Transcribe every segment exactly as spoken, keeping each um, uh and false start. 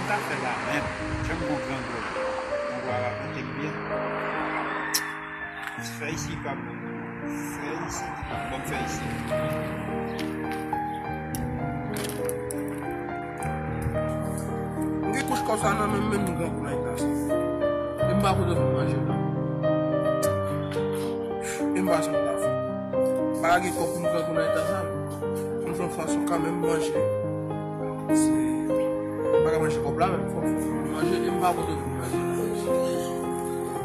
Sa fè la menm. Jan m gon grangou. Grangou a rakonte m byen. Fè isi pa m. Fè isi pa m. Ban m fè isi. M gen kouch kòb sa nan men m, men m grangou nan eta sa. E m pa kote pou manje la. E m pa sa m ta fè. M pa gen kòb pou m grangou nan eta sa. M fè yon fason kanmenm manje. Si m pa ka manje kòb la menm, fò m manje e m pa kote pou m manje.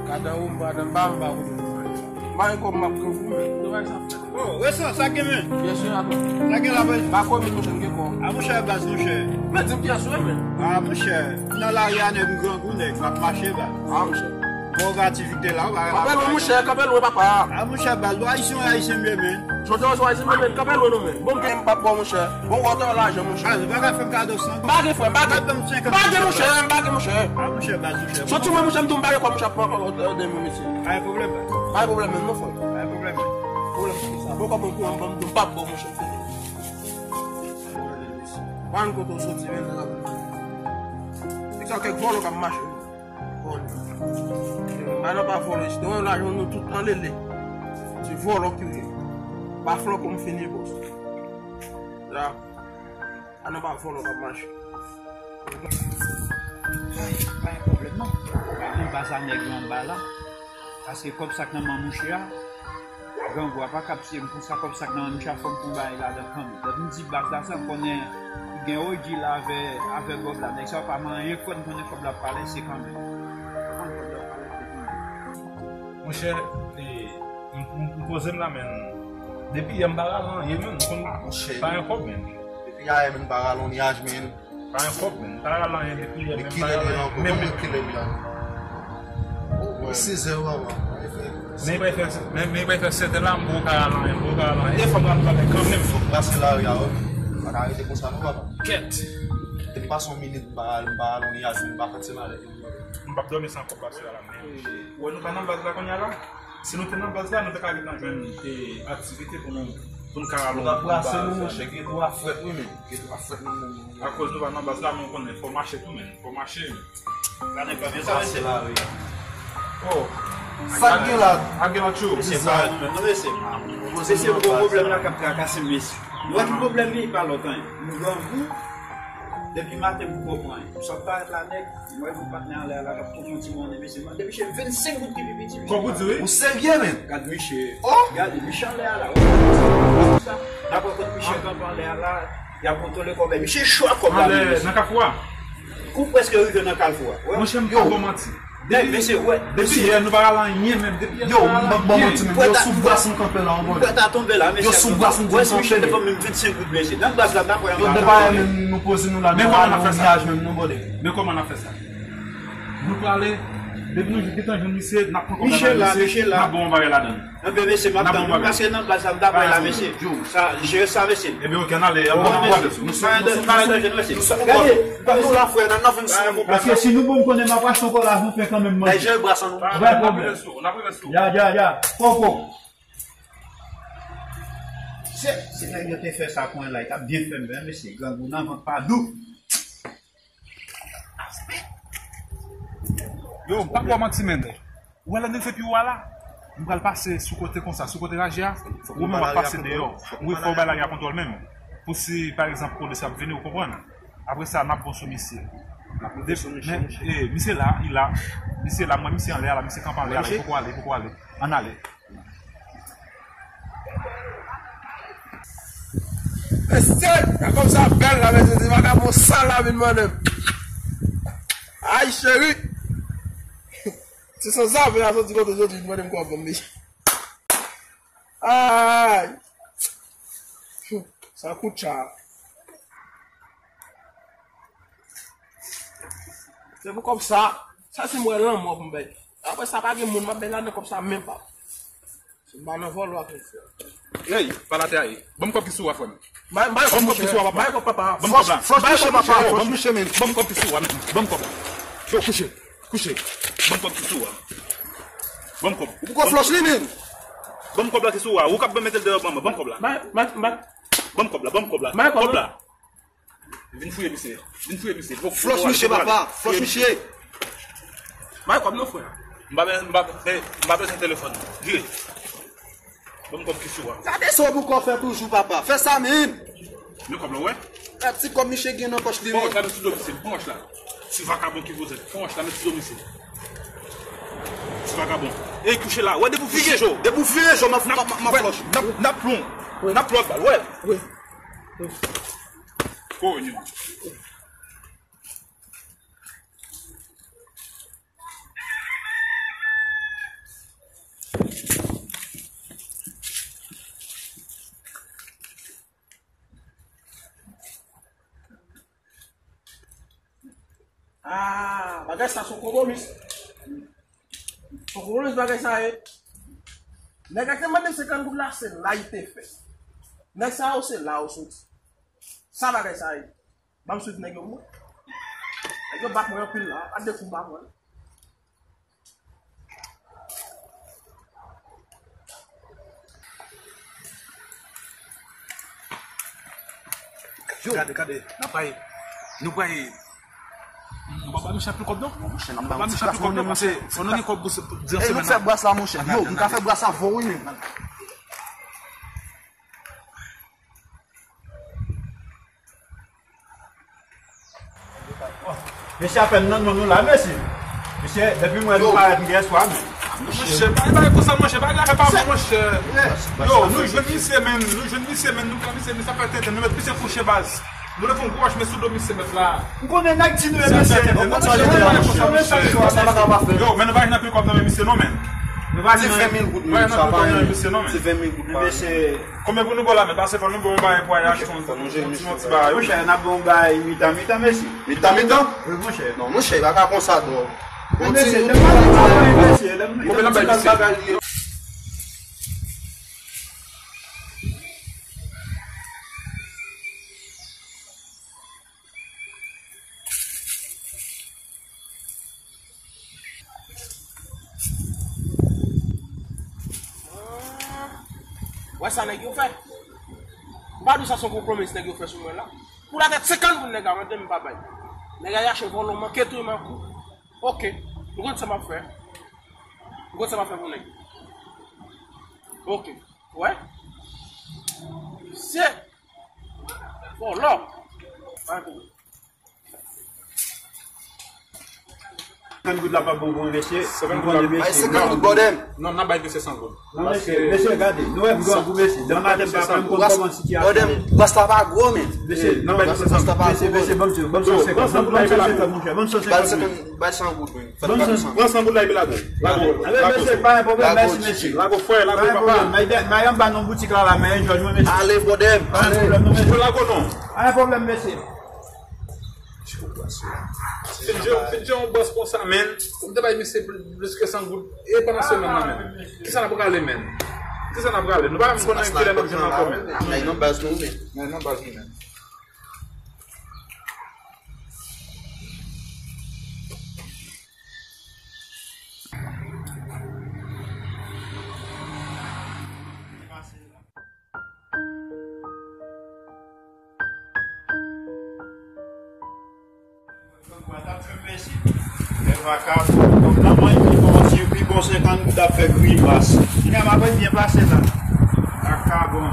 Gade anwo, m pa nan ba, m pa kote pou m manje. M pa gen kòb, m ap grangou, men. Travay sa fè. Oh, Resan, sa gen men? Byen si, atò. Sa gen la, baz? Pa komin, monchè, m gen kòb. A, monchè, baz, monchè. Men di m kiyès ou ye, men. A, monchè, nan lari a, nèg, m grangou, nèg, m ap mache, baz. A, monchè. Bon, aktivite la, ou pa. Kanpe lwen, monchè, kanpe lwen, papa. A, monchè, baz, ou Ayisyen, ou Ayisyen, byen, men. Jodi a, ou Ayisyen, byen, men. Kanpe lwen, non, men. Bon, m gen, m p ap ba w, monchè. Bon, ou te lajan, monchè. A, ou pa ka fè m kado san. M pa gen frè, m pa gen. Bat ban m senkant. M pa gen, monchè, m pa gen, monchè. A, monchè, baz, monchè. Soti mwen, monchè, m tou, m pa gen kòb, monchè, pran kòb de mwen, mesye. Pa gen pwoblèm, baz. Pa gen pwoblèm, men, non, frè. Pa gen pwoblèm. Pwoblèm, se sa. Bon, kòb mwen pou m, m tou, m p ap ba w, monchè. Pa gen kote w soti, men, la. Nèg sa, kèk vòlò k ap mache. Vòlò. Madan pa vòlò isit. Donk, lajan nou tout anlele. Se vòlò ki ye. Pa flanke m fini, bòs. La. Madan pa vòlò k ap mache. Ay, pa gen pwoblèm, non. Anba sa nèg yo anba la. Paske kòb sa k nan men mouche a. Grangou a pa ka tiye m konsa, kòb sa k nan men mouche a, fò m pran bagay ladan kanmenm. Lè m di baz la sa, m konnen gen Oji la avè, avè Bòb la. Nèg sa yo pa manyen, fò m konnen kòb la pale, se kanmenm. Monchè, e, m, m, m poze m la, men depi yè m pa rale anyen, men m konn pa gen kòb, men. Depi yè, men m pa rale on nyaj, men. Pa gen kòb, men. Pa rale anyen depi yè, men pa rale anyen. Men kilè li an? Sizè, papa. Men pa fè, men, men pa fè sèten la, m poko ka rale anyen, m poko ka rale anyen. E fò m rale bagay kanmenm. Fò m brase lari a, wi. Pa ka rete konsa, non, papa. Kèt. Depi pase yon minit, m pa rale, m pa rale anyen, m pa fè ti malè. M p ap dòmi san kòb pase a la, men. Ou wè nou pa nan baz la kounye a la? Si nou te nan baz la, nou te ka gentan jwenn, e, aktivite pou nou, pou nou ka rale yon kout. Nou t ap brase nou, monchè, gen twa frèt, wi, men. Gen twa frèt nan men nou. Akoz nou pa nan baz la, men ou konnen, fò mache tou, men. Fò mache, men. Gade pa byen sa, mesye. Oh. Sa k gen la? Sa k gen la, tchou? Mesye, pa nou menm, non, mesye. Mesye, gwo pwoblèm la k ap trakase m, mesye. Ou wè ki pwoblèm li, pa lòt anyen. Nou grangou, depi maten m poko pran anyen. M sot parèt la nèt, m wè yon patnè anlè a la k ap konfwonte m, mesye. Mande misye vennsenk goud ki pi piti, mesye. Kòb ou di, wi? Ou serye, men? Gad misye. Oh! Gade, misye anlè a la, wi. Sa, n ap wè kot misye kanpe anlè a la, y ap kontwole kòb la. Misye cho ak kòb la, men, mesye. Nan Kafou a? Ou prèske rive nan Kafou a. Monchè, m pa ba w manti. Depi, mesye, wè, depi yè, nou pa rale anyen, menm. Depi yè, nou pa rale anyen. Yo, m p ap ba w manti, menm. Yo sou bras m kanpe la, anmwey. Yo sou bras m kanpe. Wè, si misye te ban m menm vennsenk goud, mesye. Nan baz la, m t ap wè anba. Yo, depi yè, menm, nou poze nou la, nou pa rale yon nyaj, menm, non, brother. Men kòman n ap fè sa? Nou prale, depi nou gentan jwenn misye, n ap pran kòb la nan misye, n ap ba w yon bagay ladan l. Enben, mesye, m ap tann nou, paske nan baz la, m t ap wè la, mesye. Sa, jere sa, mesye. Enben, oke, ann ale, ann ale. Nou sou, nou sou, nou sou, nou sou, nou sou, gade, nou la, frè, nan, nan vennsenk goud. Paske si nou bon, m konnen m ap achte yon kòlaj, nou fè kanmenm manje. Jere bras an nou. Pa gen pwoblèm. Ya, ya, ya. Kòkò. Se, se nèg yo te fè sa pou mwen la, li t ap byen fè m, men, mesye, grangou nan vant pa dou. Yo, m p ap ba w manti, men. Ou wè lè nou fè pi wo a la, m pral pase sou kote konsa, sou kote raje a, ou menm w ap pase deyò. Wi, fò w bay lari a kontwòl menm. Pou si, pa egzanp, polis ap vini, ou konprann. Apre sa, n ap bon sou misye. Men, e, misye la, li la. Misye la, m wè misye anlè a la, misye kanpe anlè a la, li poko ale, li poko ale. Ann ale. Mesye, gad kòm sa bèl la, mesye, se vagabon sal la vin mande m. Ay, cheri. Se sanzave a soti kote soti, vin mande m kòb ban m, mesye. Ay. Sa kout cha. Se pou kòb sa. Sa se m wè lanmò pou m bay. Apre sa, pa gen moun m ap bay ladan kòb sa menm pa. M pa nan vòlò ak mesye. Ey, pa la tè a ye. Ban m kòb ki sou a, frè m. Ban m kòb ki sou a, papa. Ban m kòb la. Fòs mouche, papa. Fòs mouche, men. Ban m kòb ki sou a, men. Ban m kòb la. Yo, kouche. Kouche. Ban m kòb ki sou a. Ban m kòb. Ou poko flòch li, men. Ban m kòb la ki sou a. Ou k ap mete l deyò ban mwen. Ban m kòb la. Ban m kòb la. Ban m kòb la. Kòb la. Vin fouye misye. Vin fouye misye. Flòch misye, papa. Flòch misye. Bay kòb non, frè. M pa, m pa, m pa bezwen telefòn. Vire. Ban m kòb ki sou a. Gade sa w poko fè toujou, papa. Fè sa menm. Men kòb la, w wè? Gad ti kòb misye gen nan pòch li, wi. Pran wòch la, met sou do misye. Pran wòch la. Ti vakabon ki vouzan. Pran wòch la, met sou do misye. Ti vakabon. Ey, kouche la. Wè, depi w vire je w. Depi w vire je w, m a, m a, m a flòch. N ap, n ap plon. N ap plon ak bal, wè. Wi. Konyo. Ah, bagay sa se yon konpwomi. Se yon konpwomi bagay sa ye. Nèg la te mande senkant goud la, se la li te fè. Nèg sa yo se la yo soti. Sa bagay sa ye. Ban m swiv nèg yo pou mwen. Nèg yo bat mwen anpil la. Gade kou m ba mwen. Yo, gade, gade, n ap pale. Nou pale. Nou pa ba misye anpil kòb, non? Non, monchè, n ap ba misye anpil kòb, non, monchè. Fò nou gen kòb pou di an semèn. Ey, nou fè bras la, monchè. Yo, nou ka fè bras la fò, wi, men. Mesye, apèn nan non nou la, mesye. Mesye, depi mwen nou parèt m gen espwa, men. Monchè, pa bay konsa, monchè, bagay la pa bon, monchè. Yo, nou jwenn misye, men, nou jwenn misye, men, nou pran misye, misye ap fè tenten, nou met misye kouche baz. Nou leve yon gwo wòch, men sou do misye, met la. M konnen nèg di nou e mesye. Yo, nou pa bay konsa, monchè. Sa pa ka pa fè. Yo, men nou pa jwenn anpil kòb nan men misye, non, men. Nou pa jwenn anpil kòb nan men misye, non, men. Ti ven mil goud, men. Konbyen pou nou ba w la, men pase fò nou ba w yon bagay pou al achte yon ti, yon ti bagay. Monchè, n ap ba w yon bagay mitan mitan, mesye. Mitan mitan? Wi, monchè. Non, monchè, pa ka konsa, non. Men mesye, lè m pa nan travay, mesye, lè m, lè m ti bagay li. Wè sa nèg yo fè. M pa di w sa se yon gwo pwomes nèg yo fè sou mwen la. Pou latèt senkant goud nèg la mande m, m pa bay. Nèg la chache vòlò, manke touye m a kou. Oke. Nou konn sa m ap fè. Nou konn sa m ap fè pou nèg. Oke. Wè. Se. Vòlò. Senkant goud la pa bon pou mwen, mesye. Senkant goud la. Bay senkant goud, bòdèm. Non, n a bay misye san goud. Non, mesye, mesye, gade. Nou wè m grangou, mesye. Demen maten m pa pran m konn kòman sitiyasyon ye. Bòdèm, bras la pa gwo, men. Mesye, nou wè m konn, mesye, mesye, ban m san senkant. Ban m san senkant, monchè. Ban m san senkant, mesye. Bay san goud, men. Pran san goud la epi lage w. Lage w. Mesye, pa gen pwoblèm, mèsi, mesye. Lage w, frè, lage w, papa. Pa gen pwoblèm. May anba nan boutik la, la, men, jòj mwen, mesye. Ale, bòdèm. Pa gen pwoblèm, non, mesye. Lage w, non. Pa gen pwoblèm, mesye. Fin fè, fin fè yon bòs konsa, men. Ou te bay misye plis ke san goud. E pandan semèn nan, men. Kisa n ap rale, men? Kisa n ap rale? Nou pa menm konnen kilè n ap jwenn ankò, men. Ay, non, baz nou, men. Ay, non, baz nou, men. Lè vakabon, kòm nan manje, bon, si pi bon senkant goud ap fè grimas. Kounya m ap byen pase la. Vakabon.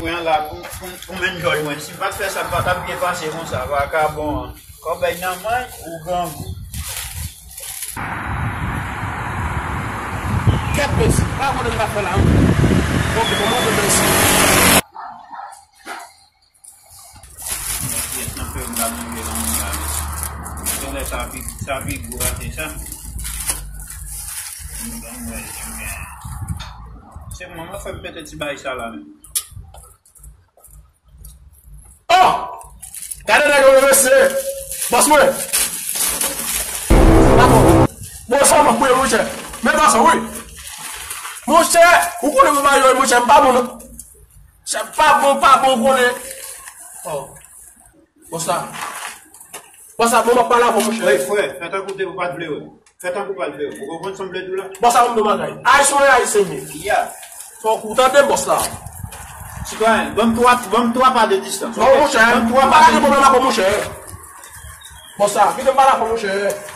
Mwen la, pou, pou, pou menm jòj mwen. Si m pa t fè sa, m pa t ap byen pase konsa. Vakabon. Kòbèy nan men, ou grangou. Kèt mesye, pa konnen sa fè la, wi. Ok, kòman w fè mesye? Mesye, nan fè m ta manje nan moun la, mesye. Genlè sa pi, sa pi gwo pase sa. Se mwen, mwen fè m mete ti bagay sa la, men. Oh! Gade nèg yo, mesye! Bòs mwen! Bon, sa m ap mouye, monchè. Men bòs, wi. Monchè, ou konnen mwen pa jwe, monchè, m pa bon, non. Monchè, m pa bon, pa bon, ou konnen. Oh. Bòs la. Bòs la, bon, m ap pale avè w, monchè. Wi, frè, fè tankou te ou pa t vle wè. Fè tankou pa l vle. Ou konprann sa m vle di w la? Bòs la, yon bagay. Ayisyen, ayisyen, men. Ya. Fòk ou tande m, bòs la. Sitwayen, ban m twa, ban m twa pa de distans. Non, monchè, m pa ka gen pwoblèm avè w, monchè. Bòs la, kite m pale avè w, monchè.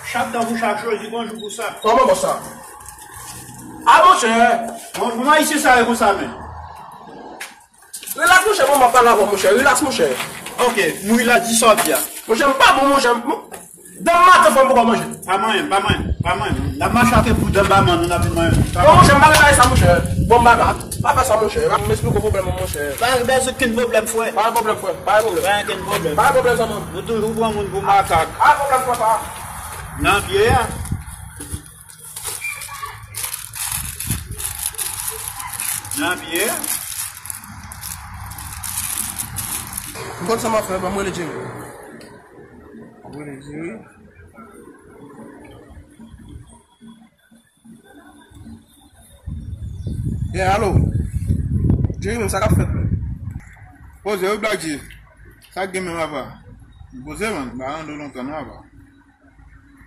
Chak tan pou chak cho, di bonjou pou sa. Kòman, bòs la? A, monchè. Bon, kòman ayisyen sa ye konsa menm? Rilaks, monchè, bon, m ap pale avè w, monchè. Rilaks, monchè. Ok, m rilaks, di sa w ap di a. Monchè, m pa bon, monchè. Demen maten fò m poko manje. Pa manyen, pa manyen, pa manyen. N ap mache ak pou dan ba man nou, n ap vin manyen. Non, monchè, m pa gen bagay sa, monchè. Bon, m pa, pa, pa fè sa, monchè. M esplike w pwoblèm mwen, monchè. Pa gen okenn pwoblèm, frè. Pa gen pwoblèm, frè. Pa gen pwoblèm. Pa gen okenn pwoblèm. Pa gen pwoblèm, zanmi m. Nou toujou pran moun pou makak. Pa gen pwoblèm, frè, pa. Nan pye a. Nan pye a. M konn sa m ap fè, ban m rele Jerry. Mwen rele Jerry. Yeah, alo. Jerry, menm sa k ap fèt, menm? Poze, wi, Black G. Sa k gen menm, apa? Poze, man. M pa tande w lontan, non, apa?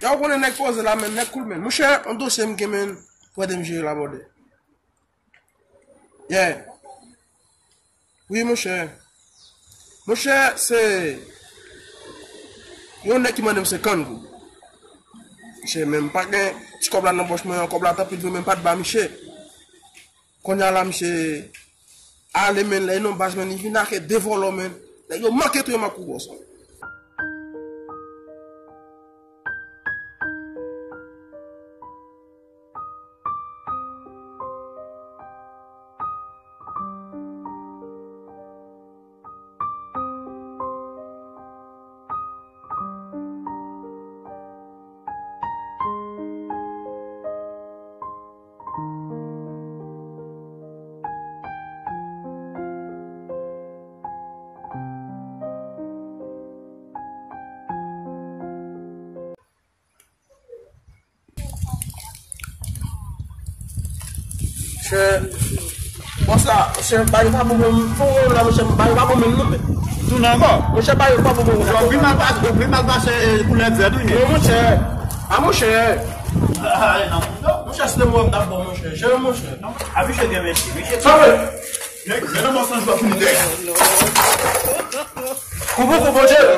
Ya, ou konnen nèg poze la, menm, nèg cool, menm. Monchè, yon dosye m gen, menm, pou ede m jere la, brother. Yeah. Wi, monchè. Monchè, se yon nèg ki mande m senkant goud. Monchè, men m pa gen ti kòb la nan pòch mwen an, kòb la tanpri vre, men m pa t ba misye. Kounye a la, misye ale, men lè yon baz, men li vin ake de vòlò, men nèg yo manke touye m ak kougòs. Monchè, bòs la, monchè, bagay pa bon menm. Fò w la, monchè, bagay pa bon menm, non, men. Tounen ankò. Monchè, bagay pa bon menm. Ou pi mal pase, ou pi mal pase, e, koulè vèt ou ye. Non, monchè. A, monchè. A, e, non. Monchè, se te mwen m t ap bon, monchè. Jere, monchè. A, misye gen mesye, misye. Sa vre? Men, men nan mò san jou ap fini dèyè. Konpon, konpon, Jere.